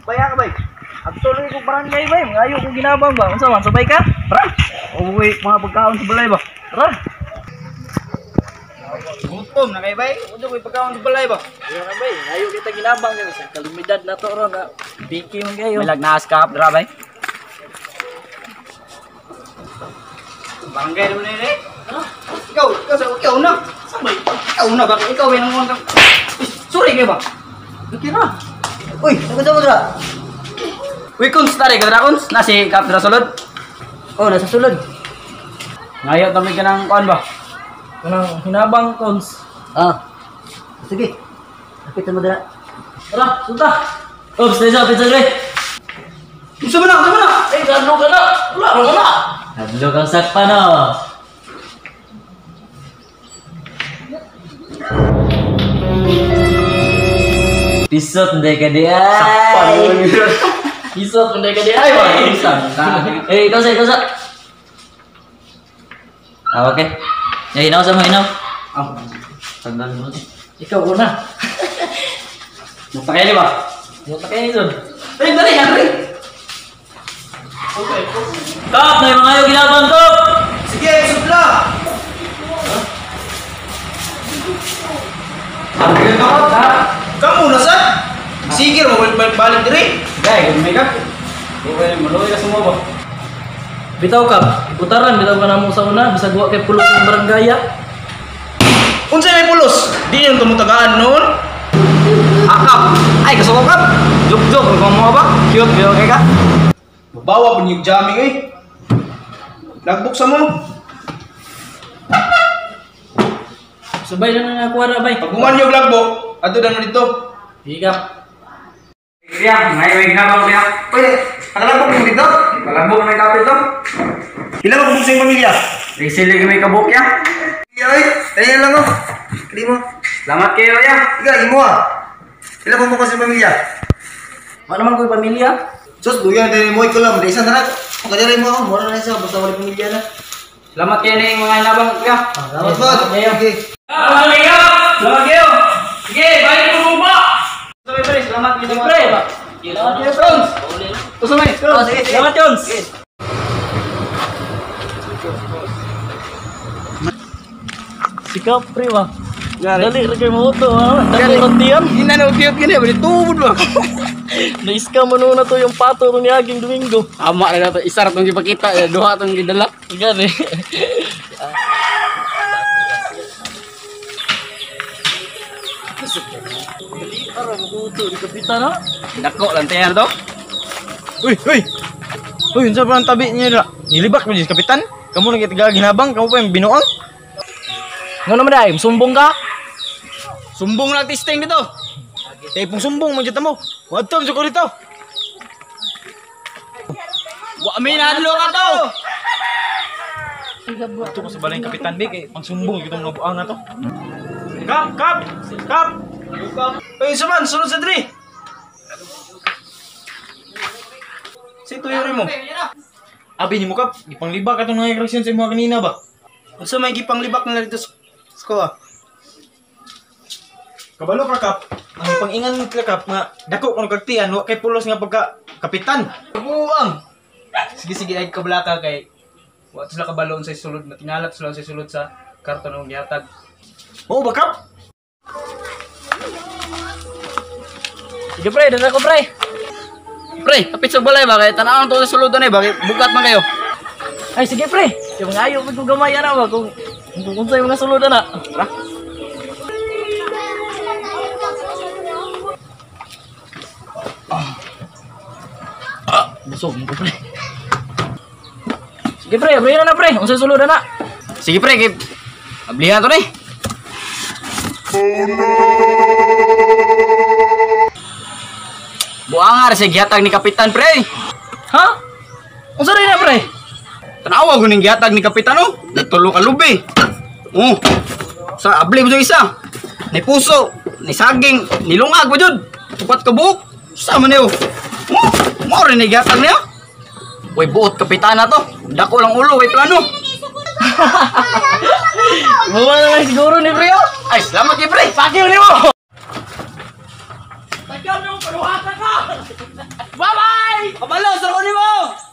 Baya ka bay. Adto lagi kong barangay bay, mangayo kong ginabang ba. Unsa man, sabay ka? Tara. Uwi mga pagkaon sa balay ba. Tara. Gutom na kay bay. Ujo koy pagkaon sa balay ba. Ayo na bay, ngayo kita ginabang kay sa kalumidad na to ron na. Piki man kayo. May lagnaas ka dra bay. Barangay naman nila eh. Ikaw, ikaw sa ikaw na. Sabay. Ikaw na ba? Ikaw may nanguhan ka. Sorry kayo ba? Okay na. Uy, nagkasa mo dra? Uy, Kuns, tari ka dra, Kuns. Nasi kap dra sulod. Oh, nasa sulod. Ngayo tamig ka ng kuan ba? Kanang hinabang Kuns. Ah. Sige. Kapitan mo dra. Tara, sulta. Oops, dito, pizza dre. Unsa man na? Unsa man na? Eh, gano ka na. Wala ra na. Hadlo kang sakpa no. Pisot hindi ka di ay. Pisot hindi ka di ay. Eh, ikaw sa, ikaw sa. Ah, okay. Eh, inaw sa mo, inaw. Ah. Tandaan mo. Ikaw una. Mukta kayo ba? Mukta kayo nito. Dali, dali, dali. Okay. Kap, may mga ayaw ginabang, Kap! Sige, supla. Kamu na sa? Sige, balik diri. Gay, may ka. Bukan maluwi ka semua ba? Bitaw kap, iputaran bitaw ka namo sa una, bisag wa kay pulos ng barangaya. Unsa may pulos? Di nyo tumutagaan noon. Akap. Ay, gusto ko kap. Juk-juk, kung mo ba? Cute, cute kay ka. Bawa po yung jamming eh. Nagbuksa mo. Sabay lang na nakuha bay. Pag human yung lagbok, ato na dito. Sige kap. Kaya, may ginabang kaya. Uy, nakalabok mo dito? Kalabok may kapit to. Ilan mo kabuk sa iyong pamilya? Risili may kabuk ya. Ay, tayo lang oh. Kali mo. Salamat kayo ya. Ikaw, imo ah. Ilan mo sa pamilya? Wala naman ko'y pamilya. Sus, duyan din mo ikaw lang. Isa na rin. Kung kanya rin mo ako, mura na isa. Basta wala pamilya na. Salamat kayo na yung mga inabang ya. Salamat po. Okay. Salamat kayo. Sige, balik mo ba? Pre, salamat kayo. Pre. Salamat kayo, Jones. Tusumay. Oh, sige, sige. Salamat, Jones. Sikap, pre ba? Dali, ra kayo mahuto, ha? Dali, rantiyan. Ina na cute gini, bali tubod ba? Na-scam mo na to yung pato ni Aging Domingo. Ama na to, isa ra tong gipakita, duha tong gidala. Gani. Dali, ara mahuto ni kapitan, ha? Dako lang tayo to. Uy, uy. Uy, unsa pa ang tabi niya dra? Nilibak mo jud kapitan. Kamu nang gitaga ginabang, kamu pa yung binuang. Nga naman ay, sumbong ka? Sumbong lang testing dito. Eh, pong sumbong man jud mo. Wadto jud ko dito. Wa mi nadlo ka to. Ito ko sa balay kapitan bi kay pangsumbong gyud tong nabuang na to. Kap, kap, kap. Uy, suman, sunod sa diri. Si tuyo mo. Abi nimo kap, gipanglibak atong mga reaksyon sa imo kanina ba? Unsa may gipanglibak nila dito sa ko? Kabalo ka kap, ang ipangingan ka kap nga dako kuno kagtian wa kay pulos nga pagka kapitan. Buang. Sige sige ay kablaka kay wa sila kabalo unsay sulod, matingalat sila unsay sulod sa karton ng gihatag. Mao ba kap? Sige pre, dala ko pre. Pre, kapit sa balay ba kay tan-awon to sa sulod eh, bakit bukat man kayo. Ay sige pre, yung mga ayaw pag gamay ana ba kung unsay mga sulod ana. Tara. Busog mo pre. Sige pre, abrihan na pre. Unsay sulod ana? Sige pre, kay ablihan to ni. Oh no. Buangar sa gihatag ni kapitan pre. Ha? Unsa rin na pre? Tanawa ko ning gihatag ni kapitan oh. Nagtulo ka lubi. Oh. Sa abli mo isa. Ni puso, ni saging, ni lungag pa jud. Upat ka buok. Sa man niyo. Oh, mao rin ni gihatag niya. Uy, buot kapitan na to. Dako lang ulo, way plano. Buwa na lang siguro ni pre oh. Ay, salamat kay pre. Pakiw nimo. Tagal mo panuhata ka. Bye-bye! Kabalo, sar ko nimo.